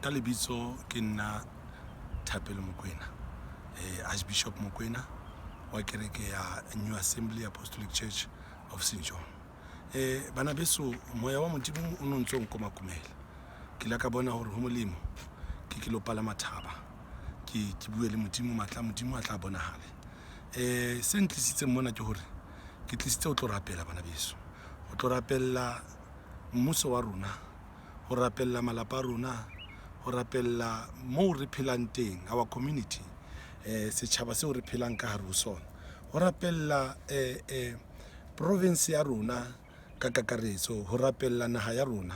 Ka lebitso ke nna Thapelo Mokoena, Archbishop Mokoena wa kereke ya New Assembly Apostolic Church of St John. Bana beso, moya wa Modimo o no ntso nkomakomela. Ke la ka bona hore ho molemo ke ke lo palama thaba, ke ke bue le Modimo, matla a Modimo a tla bonahale. Se ntlisitseng mona ke hore ke tlisitse ho tlo rapela bana beso, ho tlo rapella mmuso wa rona, ho rapella malapa a rona, ho rapella moo re phelang teng, our community, setjhaba seo re phelang ka hare ho sona, ho rapella province ya rona ka kakaretso, ho rapella naha ya rona.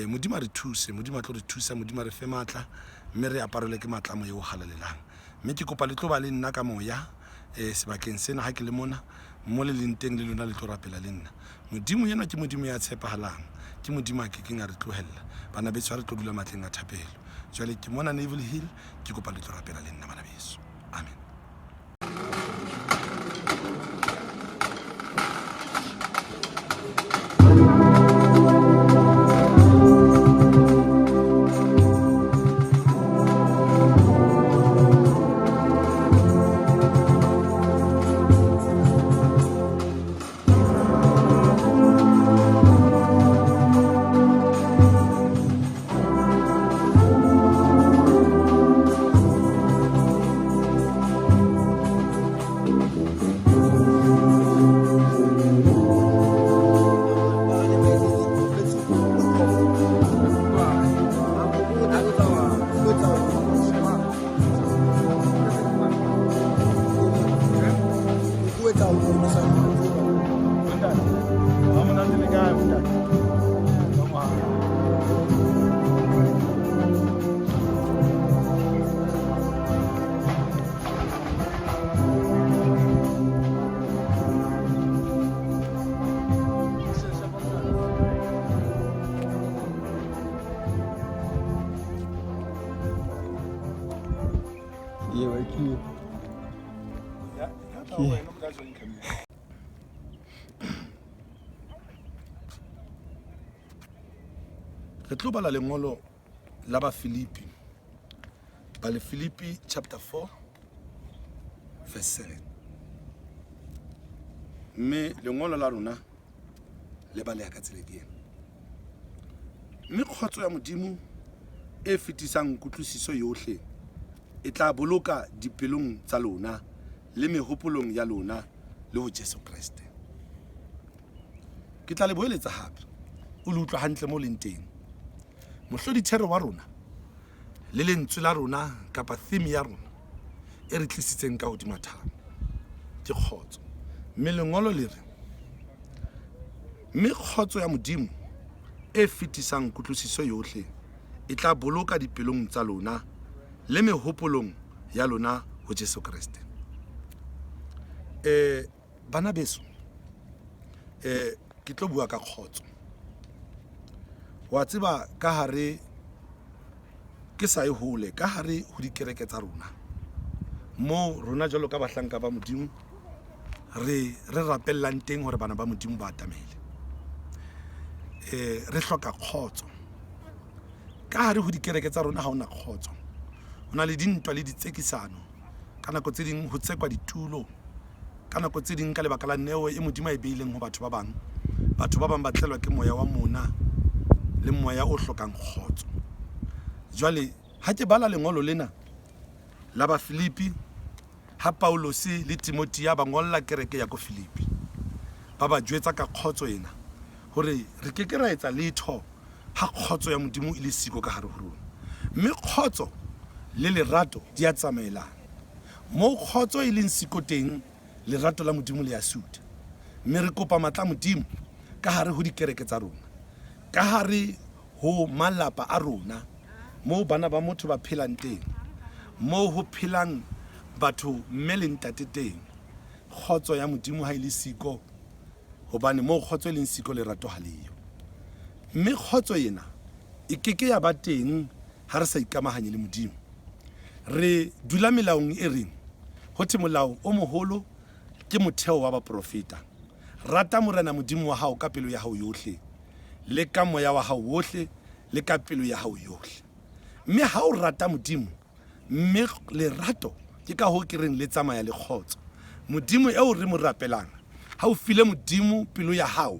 Modimo a re thuse, Modimo a tlo re thusa, Modimo a re fe matla, mme re aparelwe ke matla a moya o halalelang. Mme ke kopa le tlo ba le nna ka moya sebakeng sena ha ke le mona, mo le leng teng le lona le tlo rapela le nna. Modimo enwa ke Modimo ya tshepahalang, ke Modimo a ke keng a re tlohella. Bana beso, ha re tlo dula matleng a thapelo. Jwale ke mona Naval Hill, ke kopa le tlo rapela le nna bana beso. Amen. Re tlo bala lengolo la Bafilipi, Balefilipi chapter 4 verse 7. Mme lengolo la rona le baleha ka tsela ena. Mme kgotso ya Modimo e fetisang kutlwisiso yohle e tla boloka dipelong tsa lona le mehopolong ya lona le ho Jesu Kreste. Ke tla le boeletsa hape, o le utlwa hantle mo leng teng. Mohlodithero wa rona le lentswe la rona kapa theme ya rona e re tlisitseng ka hodima thaba ke kgotso. Mme lengolo le re, mme kgotso ya Modimo e fetisang kutlwisiso yohle e tla boloka dipelong tsa lona le mehopolong ya lona ho Jesu Kreste. Bana beso, ke tlo bua ka kgotso. Wa tseba ka hare ke sa ye hole, ka hare ho dikereke tsa rona moo rona jwalo ka bahlanka ba Modimo re re rapellang teng hore bana ba Modimo ba atamele. Re hloka kgotso. Ka hare ho dikereke tsa rona ha hona kgotso. Ho na le dintwa le ditsekisano. Ka nako tse ding ho tsekwa ditulo. Ka nako tse ding ka lebaka la neo e Modimo a e beileng ho batho ba bang, batho ba bang ba tlelwa ke moya wa mona le moya o hlokang kgotso. Jwale ha ke bala lengolo lena la Bafilipi, ha Pauluse le Timothea ba ngolla kereke ya ko Filipi, ba ba jwetsa ka kgotso ena hore re ke ke ra etsa letho ha kgotso ya Modimo e le siko ka hare ho rona. Mme kgotso le lerato di a tsamaelana. Moo kgotso e leng siko teng, lerato la Modimo le a sutha. Mme re kopa matla a Modimo ka hare ho dikereke tsa rona, ka hare ho malapa a rona, moo bana ba motho ba phelang teng, moo ho phelang batho mme le ntate teng. Kgotso ya Modimo ha e le siko, hobane moo kgotso e leng siko lerato ha le yo. Mme kgotso ena e ke ke ya ba teng ha re sa ikamahanye le Modimo. Re dula melaong e reng, ho thwe molao o moholo ke motheo wa baprofeta. Rata Morena Modimo wa hao ka pelo ya hao yohle, le ka moya wa hao wohle, le ka pelo ya hao yohle. Mme ha o rata Modimo, mme lerato ke ka hoo ke reng le tsamaya le kgotso. Modimo eo re mo rapelang, ha o file Modimo pelo ya hao,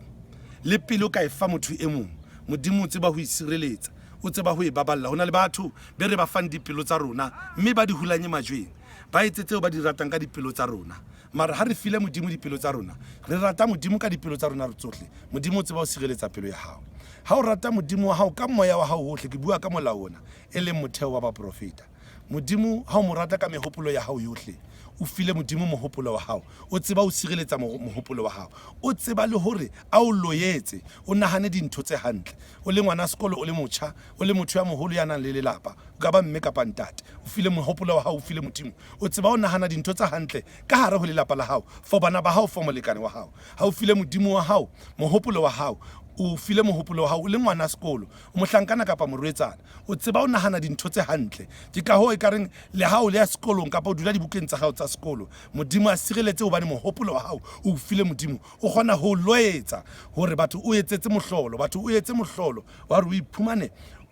le pele o ka e fa motho e mong, Modimo o tseba ho e sireletsa, o tseba ho e baballa. Ho na le batho be re ba fang dipelo tsa rona, mme ba di hulanye majweng, ba etse tseo ba di ratang ka dipelo tsa rona. Mara ha re file Modimo dipelo tsa rona, re rata Modimo ka dipelo tsa rona tsohle, Modimo o tseba ho sireletsa pelo ya hao. Ha o rata Modimo wa hao ka moya wa hao wohle, ke bua ka molao ona, e leng motheo wa baprofeta. Modimo, ha o mo rata ka mehopolo ya hao yohle, o file Modimo mohopolo wa hao, o tseba ho sireletsa mohopolo wa hao. O tseba le hore a o loyetse, o nahane dintho tse hantle. O le ngwana sekolo, o le motjha, o le motho ya moholo ya nang le lelapa, o ka ba mme kapa ntate, o file mohopolo wa hao, o file Modimo. O tseba ho nahana dintho tse hantle ka hare ho lelapa la hao, for bana ba hao, for molekane wa hao. Ha o file Modimo wa hao mohopolo wa hao, o file mohopolo wa hao o le ngwana sekolo, o mohlankana kapa morwetsana, o tseba o nahana dintho tse hantle. Ke ka hoo ekareng le ha o le ya sekolong kapa o dula dibukeng tsa hao tsa sekolo, Modimo a sireletse hobane mohopolo wa hao o o file Modimo. O kgona ho o loetsa hore batho o etsetse mohlolo, batho o etse mohlolo wa hore o iphumane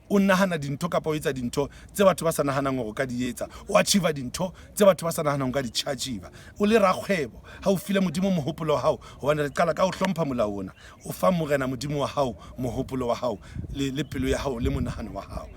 o nahana dintho kapa o etsa dintho tse batho ba sa nahanang hore o ka di etsa, o achieva dintho tse batho ba sa nahanang o ka di achieva. O le rakgwebo, ha o file Modimo mohopolo wa hao, hobane re qala ka ho hlompha molao ona, o fa Morena Modimo wa hao mohopolo wa hao le, le pelo ya hao le monahano wa hao.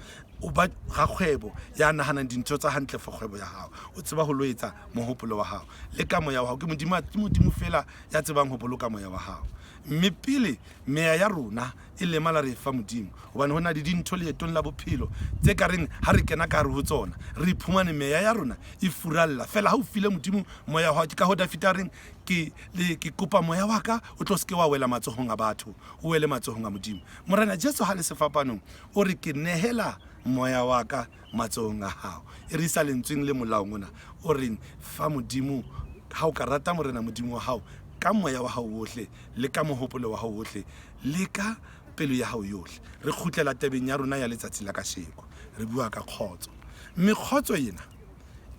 O ba rakgwebo ya nahanang dintho tsa hantle for kgwebo ya hao. O tseba ho lo etsa mohopolo wa hao le ka moya wa hao. Ke Modimo, ke Modimo feela ya tsebang ho boloka moya wa hao. Mme pele meya ya rona e lemala re e fa Modimo, hobane ho na le dintho leetong la bophelo tse ka reng ha re kena ka hare ho tsona re iphumane meya ya rona e furalla. Feela ha o file Modimo moya wa hao, ke ka hoo Dafita a reng, Ke, le, ke kopa moya wa ka o tlo se ke wa wela matsohong a batho, o wele matsohong a Modimo. Morena Jesu ha le sefapanong o re, Ke nehela moya wa ka matsohong a hao. E re isa lentsweng le molaong ona o reng, Fa Modimo, ha o ka rata Morena Modimo wa hao ka moya wa hao wohle le ka mohopolo wa hao wohle le ka pelo ya hao yohle. Re kgutlela tabeng ya rona ya letsatsi la kasheko, re bua ka kgotso. Mme kgotso ena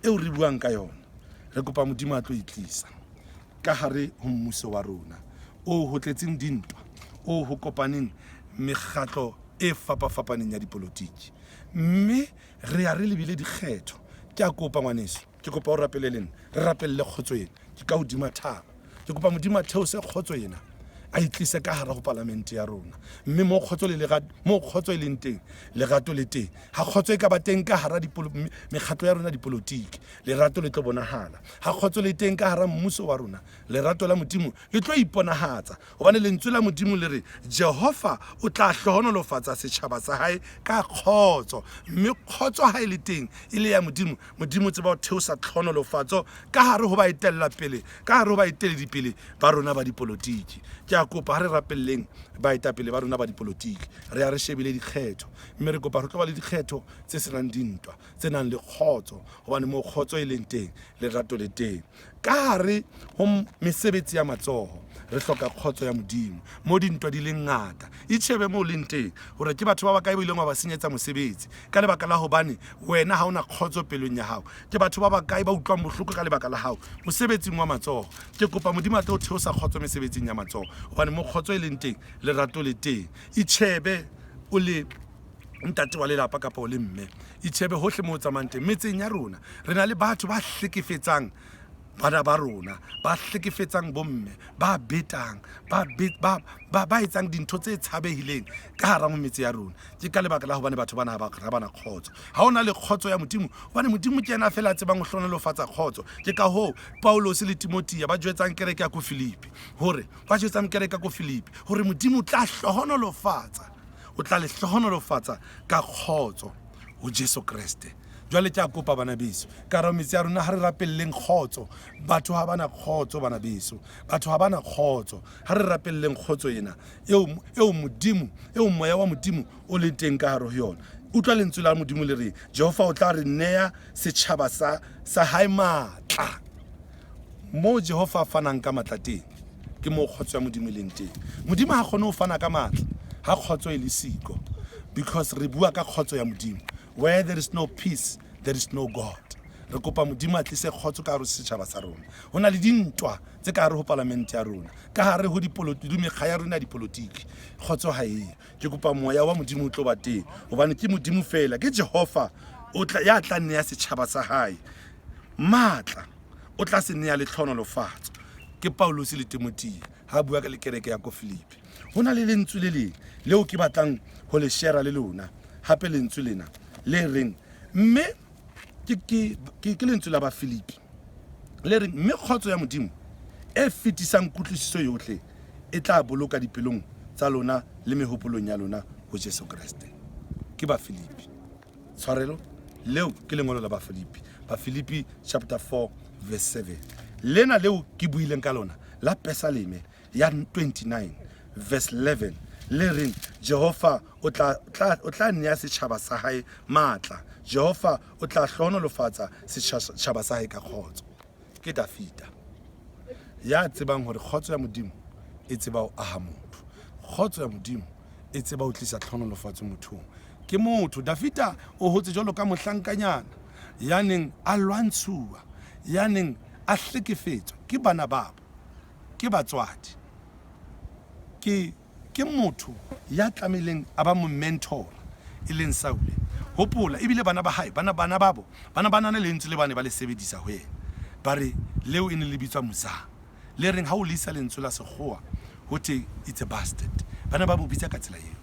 eo re buang ka yona, re kopa Modimo a tlo e tlisa ka hare ho mmuso wa rona o ho tletseng dintwa, o ho kopaneng mekgatlo e fapafapaneng ya dipolotiki. Mme re ya re lebile dikgetho. Ke a kopa ngwaneso, ke kopa o rapele le nna, re rapelle kgotso ena. Ke ka hodima thaba. Ke kopa Modimo a theose kgotso ena, a e tlise ka hara ho palamente ya rona. Mme mo kgotso le lerato, mo kgotso e leng teng, lerato le teng. Ha kgotso e ka ba teng ka hara mekgatlo ya rona dipolotiki, lerato le tlo bonahala. Ha kgotso le teng ka hara mmuso wa rona, lerato la Modimo le tlo iponahatsa. Hobane Lentswe la Modimo le re, Jehova o tla hlohonolofatsa setjhaba sa hae ka kgotso. Mme kgotso ha e le teng, e le ya Modimo, Modimo o tseba ho theosa tlhohonolofatso ka hare ho baetellapele, ka hare ho baeteledipele ba rona ba dipolotiki. Ke a kopa, ha re rapelleng baetapele ba rona ba dipolotiki. Re ya re shebile dikgetho, mme re kopa re tlo ba le dikgetho tse se nang dintwa, tse nang le kgotso, hobane moo kgotso e leng teng, lerato le teng. Ka hare ho mesebetsi ya matsoho, re hloka kgotso ya Modimo. Mo dintwa di leng ngata, itjhebe moo o leng teng, hore ke batho ba bakae ba ileng wa ba senyetsa mosebetsi ka lebaka la hobane wena ha o na kgotso pelong ya hao. Ke batho ba bakae ba utlwang bohloko ka lebaka la hao mosebetsing wa matsoho. Ke kopa Modimo a tlo theosa kgotso mesebetsing ya matsoho, hobane mo kgotso e leng teng, lerato le teng. Itjhebe o le ntate wa lelapa kapa o le mme, itjhebe hohle moo o tsamayang teng. Metseng ya rona re na le batho ba hlekefetsang bana ba rona, ba hlekefetsang bomme, ba betang, ba, ba, ba, ba etsang dintho tse tshabehileng ka hara ho metse ya rona. Ke ka lebaka la hobane batho bana ha ba na kgotso. Ha o na le kgotso ya Modimo, hobane Modimo ke yena feela a tsebang ho hlohonolofatsa kgotso. Ke ka hoo Paulose le Timothea ba jwetsang kereke ya ko Filipi hore, ba jwetsang kereke ya ko Filipi hore Modimo o tla hlohonolofatsa, o tla le hlohonolofatsa ka kgotso ho Jesu Kreste. Jwale ke a kopa bana beso, ka hara metse ya rona ha re rapelleng kgotso. Batho ha bana kgotso bana beso, batho ha bana kgotso. Ha re rapelleng kgotso ena eo, eo Modimo, eo moya wa Modimo o leng teng ka hare ho yona. Utlwa lentswe la Modimo le reng, Jehova o tla re neya setjhaba sa, sa hae matla. Moo Jehova a fanang ka matla teng, ke moo kgotso ya Modimo e leng teng. Modimo ha kgone ho fana ka matla ha kgotso e le siko, because re bua ka kgotso ya Modimo. Where there is no peace, there is no God. Re kopa Modimo a tlise kgotso ka hare ho setjhaba sa rona. Ho na le dintwa tse ka hare ho palamente ya rona, ka hare ho le mekga ya rona ya dipolotiki. Kgotso ha eyo. Ke kopa moya wa Modimo o tlo ba teng, hobane ke Modimo feela, ke Jehova o tla, ya tla nea setjhaba sa hae matla, o tla se nea le tlhohonolofatso. Ke Pauluse le Timothea ha bua ka le kereke ya ko Filipi. Ho na le lentswe le leng leo ke batlang ho le shera le lona hape, lentswe lena le reng, mme ke lentswe la Bafilipi le reng, mme kgotso ya Modimo e fetisang kutlwisiso yohle e tla boloka dipelong tsa lona le mehopolong ya lona ho Jesu Kreste. Ke Bafilipi. Tshwarelo, leo ke lengolo la Bafilipi. Bafilipi chapter 4 verse 7. Lena leo ke buileng ka lona la Pesaleme ya 29 verse 11 le reng Jehova o tla tla o tla nea setjhaba sa hae matla. Jehova o tla hlohonolofatsa setjhaba sa hae ka kgotso. Ke Dafida ya tsebang hore kgotso ya Modimo e tseba ho aha motho. Kgotso ya Modimo e tseba ho tlisa tlhohonolofatso mothong. Ke motho. Dafida o hotse jwalo ka mohlankanyana ya neng a lwantshuwa, ya neng a hlekefetswa ke bana babo, ke batswadi. Ke, ke motho ya tlamehileng a ba mo mentora, e leng Saule. Hopola, ebile bana ba hae, bana, bana babo, ba ne ba na le lentswe le ba ne ba le sebedisa ho yena. Ba re, leo e ne le bitswa Muzaa. Le reng ha o le isa lentswe la Sekgowa, ho thwe, It's a bastard. Ba ne ba mo bitsa ka tsela eo.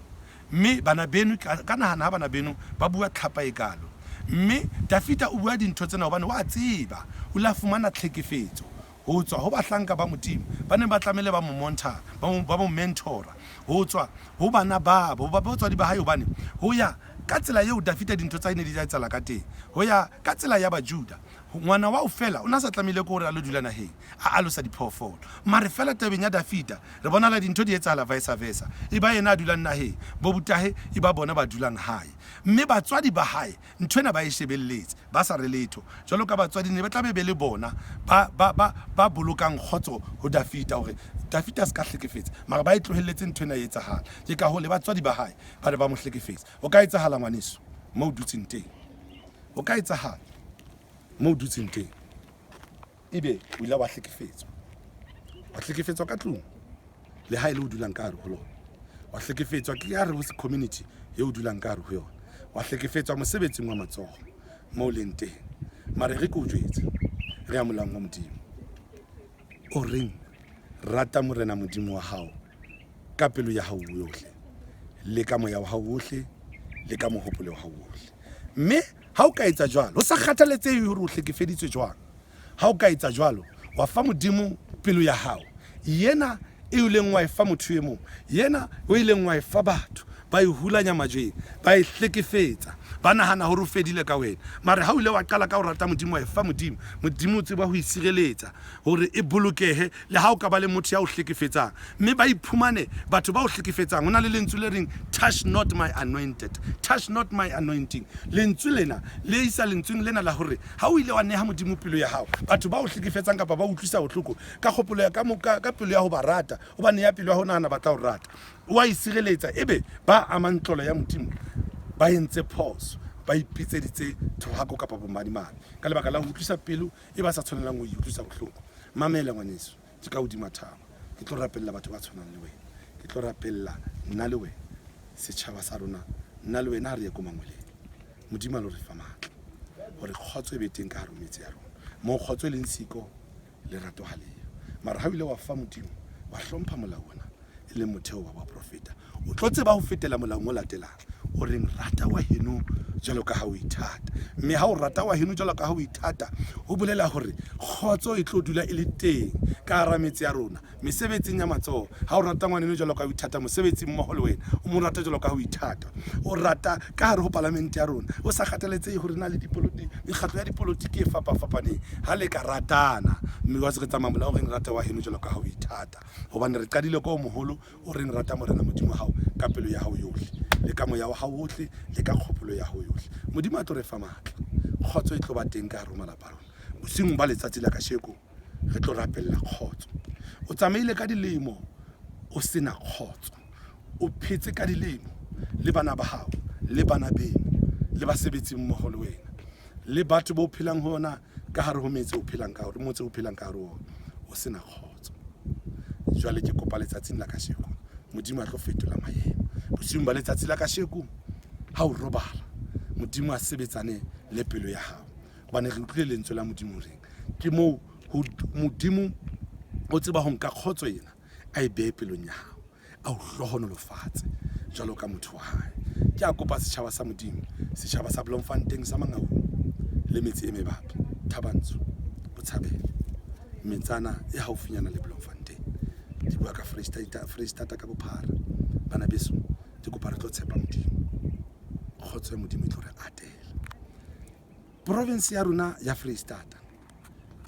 Mme bana beno, ka nahana ha bana beno ba bua tlhapa e kalo. Mme Dafida o bua dintho tsena hobane wa tseba o ile a fumana tlhekefetso ho tswa ho bahlanka ba Modimo ba neng ba tlamehile ba mo monta, ba mo, ba mo mentora, ho tswa ho bana babo, ba batswadi ba hae, hobane ho ya ka tsela eo Dafida dintho tsa hae ne di tla etsahala ka teng, ho ya ka tsela ya Bajuda, ngwana wa ho fela o ne a sa tlamehile ke hore a lo dula naheng a alosa diphoofolo. Mare feela tabeng ya Dafida, re bonahala dintho di etsahala vice versa, e ba yena a dulang naheng, bo butahe e ba bona ba dulang hae. Mme batswadi ba hae ntho ena ba e shebelletse, ba sa re letho. Jwalo ka batswadi ne ba tlabe be le bona ba, ba, ba, ba bolokang kgotso ho Dafida, hore Dafida a se ka hlekefetsa. Mara ba e tlohelletse ntho ena e etsahala. Ke ka hoo le batswadi ba hae ba ne ba mo hlekefetsa. Ho ka etsahala ngwaneso moo o dutseng teng. Ho ka etsahala moo o dutseng teng. Ebe o ile wa hlekefetswa. Wa hlekefetswa ka tlung le ha e le o dulang ka hare ho lona. Wa hlekefetswa ke hare ho community e o dulang ka hare ho yona. Wa hlekefetswa mosebetsing wa matsoho mo o leng teng. Mare re ke o jwetse, re ya molaong wa Modimo o reng, rata Morena Modimo wa hao ka pelo ya hao yohle le ka moya wa hao wohle le ka mohopolo wa hao wohle. Mme ha o ka etsa jwalo, ho sa kgathaletsehe hore o hlekefeditswe jwang, ha o ka etsa jwalo, wa fa Modimo pelo ya hao, yena e ileng wa e fa motho e mong, yena o ileng wa e fa batho, ba e hulanya majweng, ba e hlekefetsa, ba nahana hore o fedile ka wena. Mare ha o ile wa qala ka ho rata Modimo, wa e fa Modimo, Modimo o tseba ho e sireletsa hore e bolokehe le ha o ka ba le motho ya o hlekefetsang. Mme ba iphumane batho ba o hlekefetsang. Ho na le lentswe le reng, Touch not my anointed, touch not my anointing. Lentswe lena le isa lentsweng lena la hore ha o ile wa neha Modimo pelo ya hao, batho ba o hlekefetsang kapa ba o utlwisa bohloko ka kgopolo ya, ka, ka, ka pelo ya ho ba rata, o ba neya pelo ya ho nahana ba tla o rata, o a e sireletsa. Ebe ba amang tlolo ya Modimo ba entse phoso, ba ipitseditse thohako kapa bomadimabe ka lebaka la ho utlwisa pelo e ba sa tshwanelang ho e utlwisa bohloko. Mamela ngwaneso, ke ka hodima thaba. Ke tlo rapella batho ba tshwanang le wena. Ke tlo rapella nna le wena, setjhaba sa rona, nna le wena ha re ye ko mangweleng. Modimo a lo re fa matla hore kgotso e be teng ka hare ho metse ya rona. Moo kgotso e leng siko, lerato ha leyo. Mara ha o ile wa fa Modimo, wa hlompha molao ona, e leng motheo wa baprofeta, o tlo tseba ho fetela molaong o latelang, o reng, Rata wa heno jwalo ka ha o ithata. Mme ha o rata wa heno jwalo ka ha o ithata, ho bolela hore kgotso e tlo dula e le teng ka hara metse ya rona, mesebetsing ya matsoho. Ha o rata ngwaneno jwalo ka ha o ithata, mosebetsi mmoho le wena o mo rata jwalo ka ha o ithata. O rata ka hare ho palamente ya rona, ho sa kgathaletsehe hore na le mekgatlo ya dipolotiki e fapafapaneng, ha le ka ratana, mme wa se re tsamaya molao o reng rata wa heno jwalo ka ha o ithata. Hobane re qadile ka o moholo o reng rata Morena Modimo wa hao ka pelo ya hao yohle, le ka moya wa hao wohle, le ka kgopolo ya hao yohle. Modimo a tlo re fa matla, kgotso e tlo ba teng ka hare ho malapa a rona. Bosiung ba letsatsi la kasheko re tlo rapella kgotso. O tsamaile ka dilemo o se na kgotso, o phetse ka dilemo le bana ba hao, le bana beno, le basebetsi mmoho le wena. Le batho bo phelang ho ona ka hare ho metse o phelang ka hore motse o phelang ka hare ho ona o sena kgotso. Jwale ke kopa letsatsing la kasheko Modimo a tlo fetola maemo. Bosiung ba letsatsi la kasheko ha o robala Modimo a sebetsane le pelo ya hao. Hobane re utlwile lentswe la Modimo reng ke moo Modimo o tseba ho nka kgotso ena a e behe pelong ya hao. a o hlohonolofatse jwalo ka motho wa hae. Ke a kopa setjhaba sa Modimo, setjhaba sa Bloemfontein, sa Mangaung le metse e mebapi, Thabantsho, Botshabelo, metsana e haufinyana le Bloemfontein. Ke bua ka Freistata ka bophara. Bana beso, ke kopa re tlo tshepa Modimo. Kgotso ya Modimo e tlo re atela. Province ya rona ya Freistata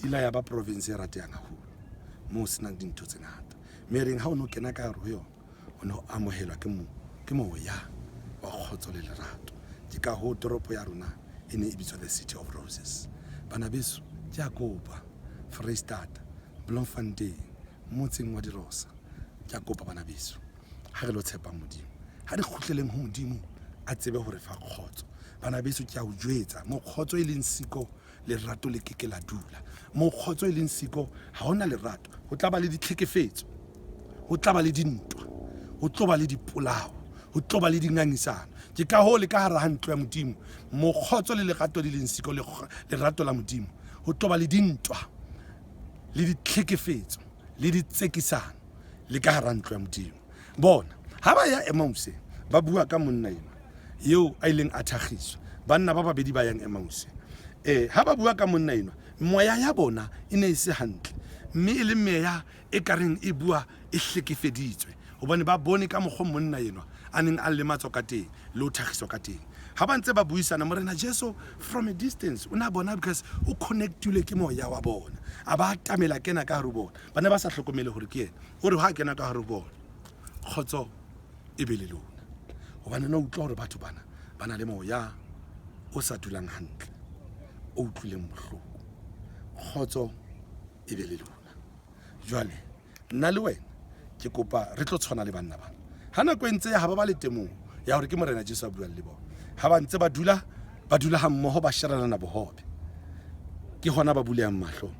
ila ya ba province e ratehang haholo moo senang dintho tse ngata. Mme reng ha o no kena ka hare ho yona, o ne o amohelwa ke mo ke moya wa kgotso le lerato. Ke ka hoo toropo ya rona e ne e bitswa the City of Roses. Bana beso, ke a kopa Freistata, Bloemfontein, motseng wa dirosa, ke a kopa bana beso, ha re lo tshepang Modimo, ha re kgutleleng ho Modimo a tsebe ho re fa kgotso. Bana beso, ke a o jwetsa, mo kgotso e leng siko, lerato le ke ke la dula. Mo kgotso e leng siko, ha hona lerato. Ho tla ba le ditlhekefetso, ho tla ba le dintwa, ho tlo ba le dipolao, ho tlo ba le dingangisano. Ke ka hoo le ka hara ha ntlo ya Modimo, mo kgotso le lerato di leng siko, lerato la Modimo, ho tlo ba le dintwa le ditlhekefetso le ditsekisano le ka hara ntlo ya Modimo. Bona, ha ba ya Emause, ba bua ka monna enwa eo a ileng a thakgiswa. Banna ba babedi ba yang Emause. Ha ba bua ka monna enwa, moya ya bona e ne e se hantle, mme e le meya e ka reng e bua e hlekefeditswe, hobane ba bone ka mokgo monna enwa a neng a lematswa ka teng le ho thakgiswa ka teng. Ha ba ntse ba buisana, Morena Jesu from a distance o ne a bona, because o connectilwe ke moya wa bona. A ba atamela, kena ka hare ho bona. Ba ne ba sa hlokomele hore ke yena. O re ha a kena ka hare ho bona, kgotso e be le lona. Hobane na utlwa hore batho bana ba na le moya o sa dulang hantle, o utlwileng bohloko. Kgotso e be le lona. Jwale nna le wena ke kopa re tlo tshwana le banna bana. Ha nako e ntse ya ha ba ba le temoho ya hore ke Morena Jesu a buang le bona. Ha ba ntse ba dula, ba dula ha mmoho, ba sherelana bohobe. Ke hona ba bulehang mahlo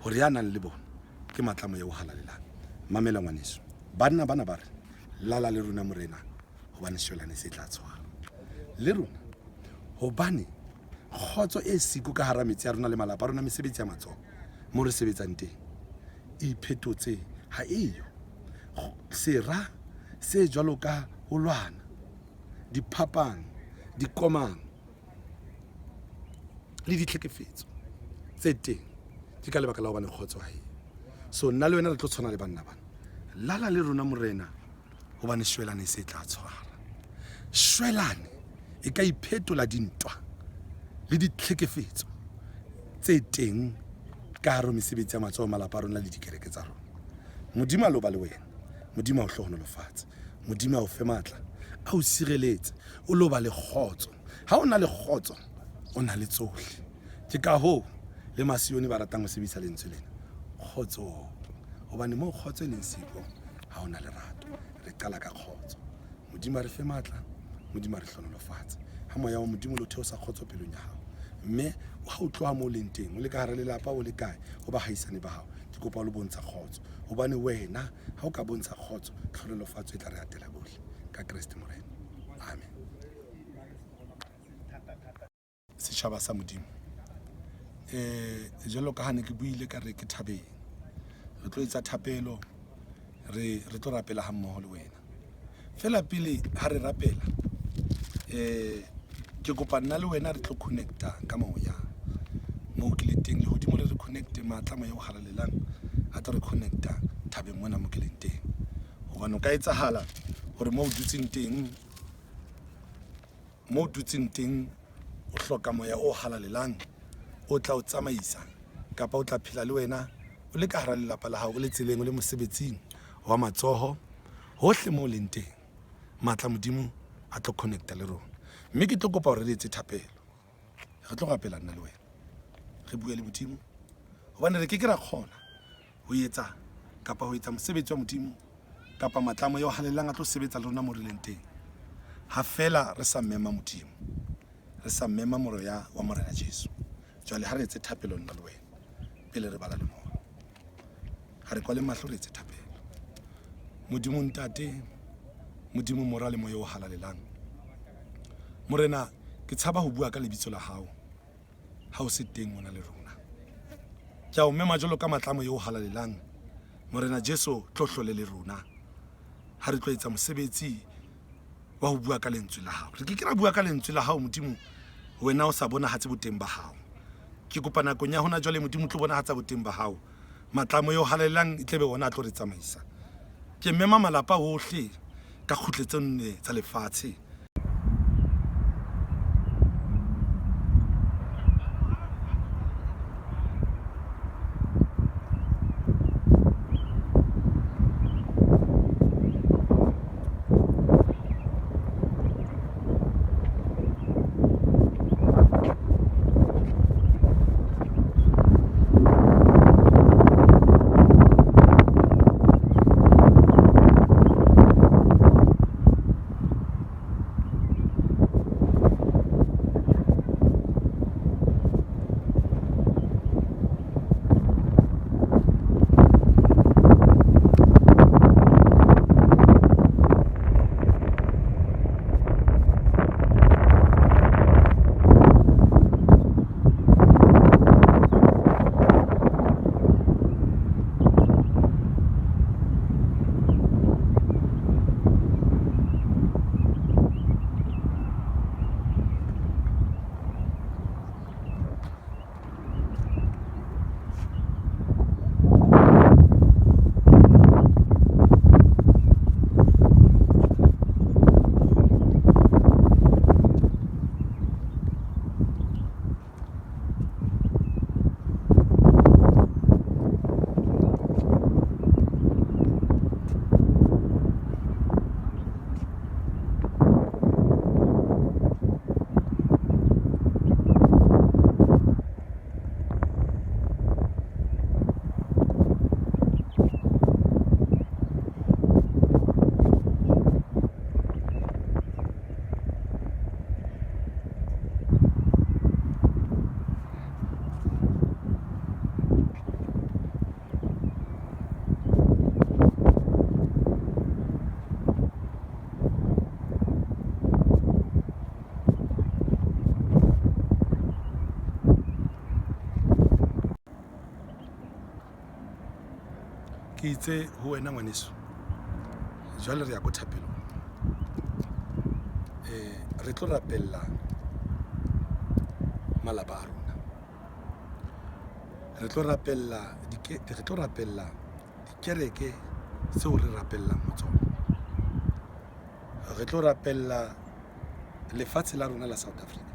hore ya nang le bona ke matla a Moya o Halalelang. Mamela ngwaneso, banna bana ba re, Lala le rona Morena, hobane shwelane se tla tshwara le rona, hobane kgotso e siko ka hara metse ya rona le malapa a rona, mesebetsi ya matsoho mo re sebetsang teng e iphetotse, ha eyo. Sera se jwalo ka ho lwana, diphapang, dikomang le ditlhekefetso tse teng ke ka lebaka la hobane kgotso ha eyo. So nna le wena re tlo tshwana le banna bana. Lala le rona Morena, hobane shwelane se tla tshwara. Shwelane e ka iphetola dintwa le ditlhekefetso tse teng ka hare ho mesebetsi ya matsoho, malapa a rona le dikereke tsa rona. Modimo a loba le wena. Modimo a o hlohonolofatse. Modimo a o fe matla, a o sireletse, o loba le kgotso. Ha o na le kgotso, o na le tsohle. Ke ka hoo le Masione ba ratang ho sebedisa lentswe lena, kgotsong. Hobane moo kgotso e leng siko, ha ho na lerato. Re qala ka kgotso. Modimo a re fe matla, Modimo a re hlohonolofatse. Ha moya wa Modimo o lo theosa kgotso pelong ya hao, mme ha o tloha moo o leng teng, o le ka hara lelapa, o le kae, ho bahaisane ba hao, ke kopa o lo bontsha kgotso. Hobane wena ha o ka bontsha kgotso, tlhohonolofatso e tla re atela bohle. Ka Kreste Morena. Amen. Setjhaba sa Modimo, jwalo ka ha ne ke buile ka re ke thabeng, re tlo etsa thapelo, re re tlo rapela ha mmoho le wena. Fela pele ha re rapela, ke kopa nna le wena re tlo connecta ka moya moo ke le teng, lehodimo le re connecte, matla moya o halalelang a tlo re connecta thabeng mona mo ke leng teng. Hobane o ka etsahala hore mo o dutseng teng, Mo o dutseng teng o hloka moya o halalelang o tla o tsamaisa kapa o tla phela le wena o le ka hara lelapa la hao, o le tseleng, o le mosebetsing wa matsoho, hohle mo o leng teng. Matla Modimo a tlo connecta le rona. Mme ke tlo kopa hore re etse thapelo. Re tlo rapela nna le wena. Re bue le Modimo hobane re ke ke ra kgona ho etsa kapa ho etsa mosebetsi wa Modimo kapa matlamo eo halalelang a tlo sebetsa le rona mo re leng teng ha fela re sa mema Modimo. Re sa mema Moya wa Morena Jesu. Jwale ha re etse thapelo nna le wena pele re bala lengolo. Ha re kwale mahlo re etse thapelo. Modimo Ntate, Modimo Mora le Moya o Halalelang. Morena, ke tshaba ho bua ka lebitso la hao ha o se teng mona le rona. Ke a o mema jwalo ka matlamo yo o halalelang. Morena Jesu, tlo hlole le rona ha re tlo etsa mosebetsi wa ho bua ka lentswe la hao. Re ke ke ra bua ka lentswe la hao, Modimo, wena o sa bonahatse boteng ba hao. Ke kopa nakong ya hona jwale, Modimo, tlo bonahatsa boteng ba hao. Matlamo yo halalelang e tlebe ona a tlo re tsamaisa. Ke mema malapa ohle ka kgutle tse nne tsa lefatshe. Ke itse ho wena ngwaneso, jwale re ya ko thapelong. Re tlo rapella malapa a rona, re tlo rapella re tlo rapella dikereke tseo re rapellang ho tsona, re tlo rapella lefatshe la rona la South Africa,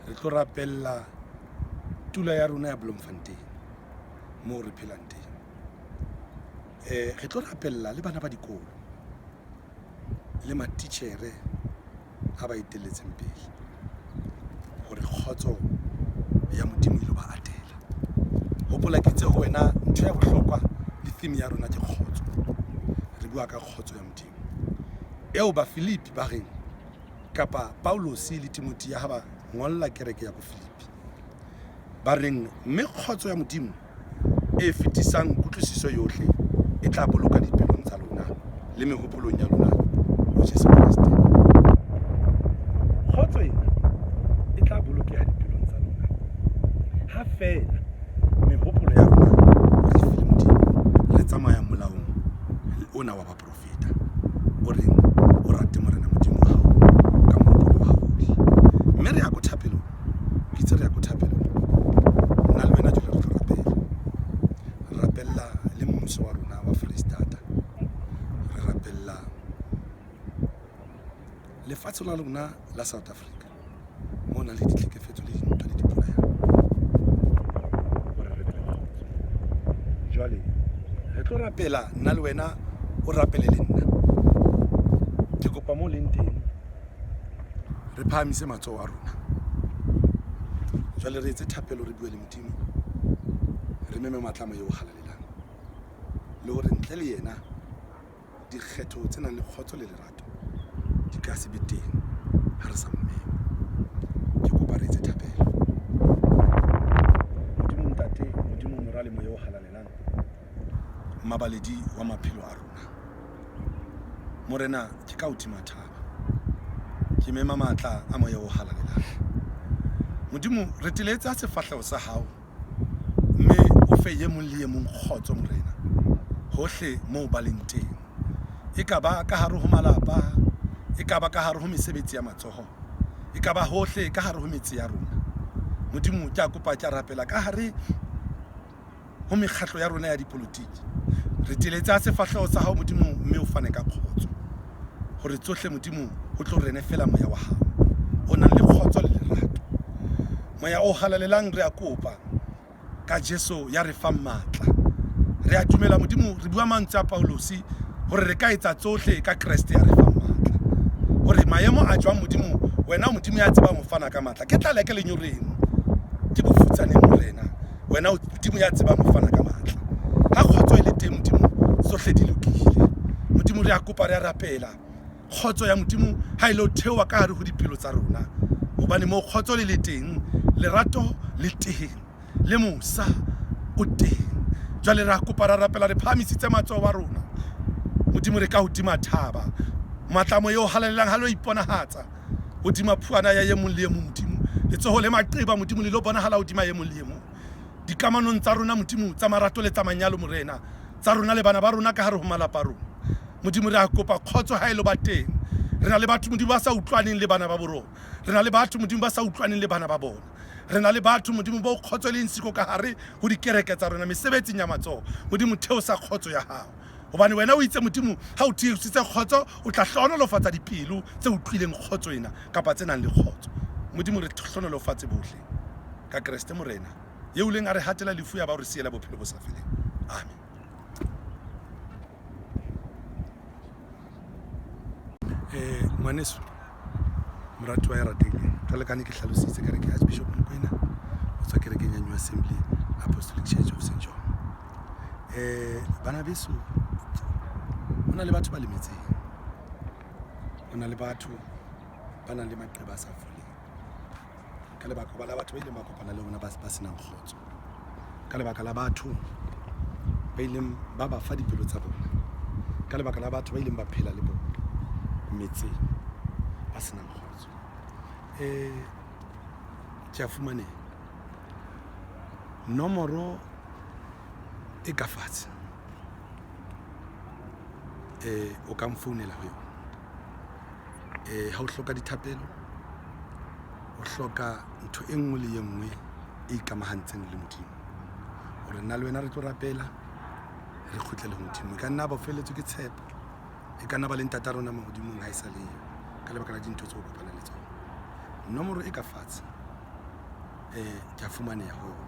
re tlo rapella tula ya rona ya Bloemfontein moo re phelang teng. Re tlo rapella le bana ba dikolo le matitjhere a ba etelletseng pele hore kgotso ya Modimo e lo ba atela. Hopola ke itse ho wena ntho ya bohlokwa le theme ya rona ke kgotso. Re bua ka kgotso ya Modimo eo Bafilipi ba reng kapa Paulosi le Timothea ha ba ngolla kereke ya ko Filipi ba reng mme kgotso ya Modimo e fetisang kutlwisiso yohle e tla boloka dipelong tsa lona le mehopolong ya lona ho Jesu Kreste. Kgotso ena e tla bolokeha dipelong tsa lona ha feela mehopolo ya rona re e file Modimo, re tsamaya molaong ona wa baprofeta o reng o rate Morena Modimo wa hao ka mohopolo wa hao ohle. Mme re ya ko thapelong, ke itse re ya ko thapelong, nna le wena jwale re tlo rapela. Re rapella le mmuso wa rona wa Freistata, re rapella lefatshe la rona la South Africa mo nang le ditlhekefetso le dintwa le dipolayano, hore re be le kgotso. Jwale re tlo rapela nna le wena, o rapele le nna. Ke kopa mo leng teng re phahamise matsoho a rona. Jwale re etse thapelo, re bue le Modimo, re meme matlamo eo halalelang, le hore ntle le yena dikgetho tse nang le kgotso le lerato di ka se be teng ha re sa mo mema. Ke kopa Mmabaledi wa maphelo a rona. Morena, ke ka hodima thaba. Ke mema matla a Moya o Halalelang. Modimo, re teletsa sefahleho sa hao mme o fe ye mong le ye mong kgotso, Morena, hohle moo ba leng teng. E ka ba ka hare ho malapa, e ka ba ka hare ho mesebetsi ya matsoho, e ka ba hohle ka hare ho metse ya rona. Modimo, ke a kopa, ke a rapela ka hare ho mekgatlo ya rona ya dipolotiki. Re teletsa sefahleho sa hao, Modimo, mme o fane ka kgotso. Hore tsohle, Modimo, ho tlo rene feela moya wa hao o nang le kgotso le lerato. Moya o halalelang, re a kopa ka Jesu ya re fang matla. Re a dumela, Modimo, re bua mantswe a Paulosi hore re ka etsa tsohle ka Kreste ya re fang matla. Hore maemo a jwang, Modimo, wena o Modimo ya tsebang ho fana ka matla. Ke tlala ke lenyoreng, ke bofutsaneng, Morena. Wena o Modimo ya tsebang ho fana ka matla. Ha kgotso e le teng, Modimo, tsohle di lokile. Modimo, re a kopa, re a rapela. Kgotso ya Modimo ha e lo theoha ka hare ho dipelo tsa rona. Hobane moo kgotso le le teng, lerato le teng, le mosa o teng. Jwale re a kopa, ra rapela, re phahamisitse matsoho a rona. Modimo, re ka hodima thaba. Matla a Moya o Halalelang ha lo iponahatsa hodima phuana ya e mong le e mong, Modimo. Letsoho le maqeba, Modimo, le lo bonahala hodima e mong le e mong. Dikamanong tsa rona, Modimo, tsa marato le tsa manyalo, Morena, tsa rona le bana ba rona ka hare ho malapa a rona. Modimo, re a kopa kgotso ha e lo ba teng. Re na le batho, Modimo, ba sa utlwaneng le bana ba bo rona. Re na le batho, Modimo, ba sa utlwaneng le bana ba bona. Re na le batho, Modimo, bo kgotso e leng siko ka hare ho dikereke tsa rona, mesebetsing ya matsoho. Modimo, theosa kgotso ya hao. Hobane wena o itse, Modimo, ha o theositse kgotso, o tla hlohonolofatsa dipelo tse utlwileng kgotso ena, kapa tse nang le kgotso. Modimo, re hlohonolofatse bohle ka Kreste Morena, eo leng a re hatela lefu ya ba o re siela bophelo bo sa feleng. Amen. Eh, ngwaneso, moratuwa ya ratehileng, jwale ka ne ke hlalositse ka re ke Archbishop Mokoena, o tswa kerekeng ya New Assembly Apostolic Church of St. John. Eh, bana beso, ho na le batho ba lemetseng, ho na le batho ba nang le maqeba a sa foleng ka lebaka la batho ba ileng ba kopana le bona ba senang kgotso, ka lebaka la batho ba ileng ba ba fa dipelo tsa bona, ka lebaka la batho ba ileng ba phela le bona metseng ba senang kgotso. Um ke a fumaneha nomoro e ka fatshe, um o ka nfounela ho yona. Um ha o hloka dithapelo, o hloka ntho e nngwe le e nngwe e ikamahantseng le Modimo, hore nna le wena re tlo rapela, re kgutlele ho Modimo. E ka nna ba felletswe ke tshepo, e ka nna ba le ntata rona mahodimong ha e sa leyo ka lebaka la dintho tseo o kopanang le tsona. Nomoro e ka fatshe um ke a fumaneha ho yona,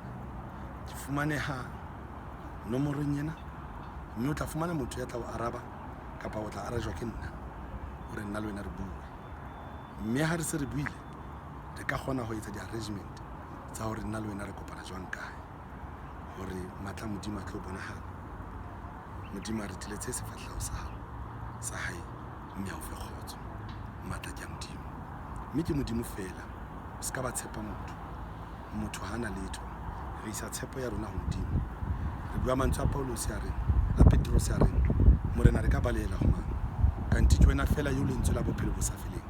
ke fumaneha nomorong ena, mme o tla fumana motho ya tla o araba kapa o tla arajwa ke nna hore nna le wena re bue. Mme ha re se re buile, re ka kgona ho etsa di-arrangement tsa hore nna le wena re kopana jwang kae, hore matla a Modimo a tlo bonahala. Modimo a re teletse sefahleho sa hao sa hae mme a o fe kgotso. Matla ke a Modimo, mme ke Modimo feela. O se ka ba tshepa motho. Motho ha na letho. Re isa tshepo ya rona ho Modimo. Re bua mantswe a Paulose a reng, a Petrose a reng, Morena, re ka balehela ho mang? Kanthe ke wena feela eo lentswe la bophelo bo sa feleng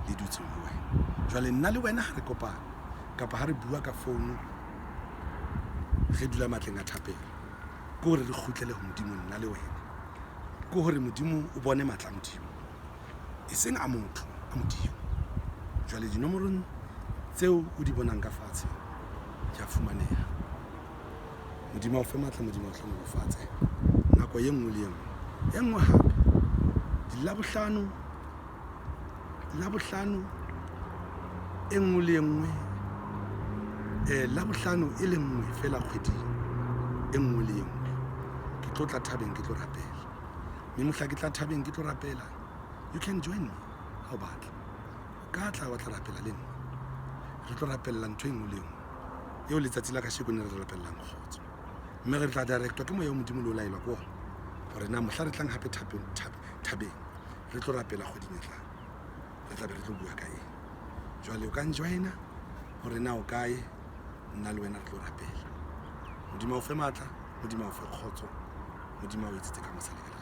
le dutseng ho wena. Jwale nna le wena ha re kopana kapa ha re bua ka founu, re dula matleng a thapelo, ke hore re kgutlele ho Modimo, nna le wena. Ke hore Modimo o bone matla a Modimo, e seng a motho, a Modimo. Jwale dinomorong tseo o di bonang ka fatshe, ke a fumaneha. Modimo a o fe matla, Modimo a o hlohonolofatse nako e nngwe le e nngwe. E nngwe hape, Labohlano, Labohlano e nngwe le e nngwe, Labohlano e le nngwe feela kgweding e nngwe le e nngwe, ke tlo tla thabeng, ke tlo rapela. Mme mohla ke tla thabeng ke tlo rapela, you can join me ha o batla. O ka tla wa tla rapela le nna. Re tlo rapella ntho e nngwe le e nngwe eo letsatsi la kasheko ne re rapellang kgotso. Mme re tla directwa ke moya wa Modimo le o laelwa ke ona hore na mohla re tlang hape thabeng re tlo rapela kgweding e tlang, re tla be re tlo bua ka eng. Jwale o ka njoina hore na o kae, nna le wena re tlo rapela. Modimo a o fe matla, Modimo a o fe kgotso. Modimo a o etsetse ka mosa le ka lerato.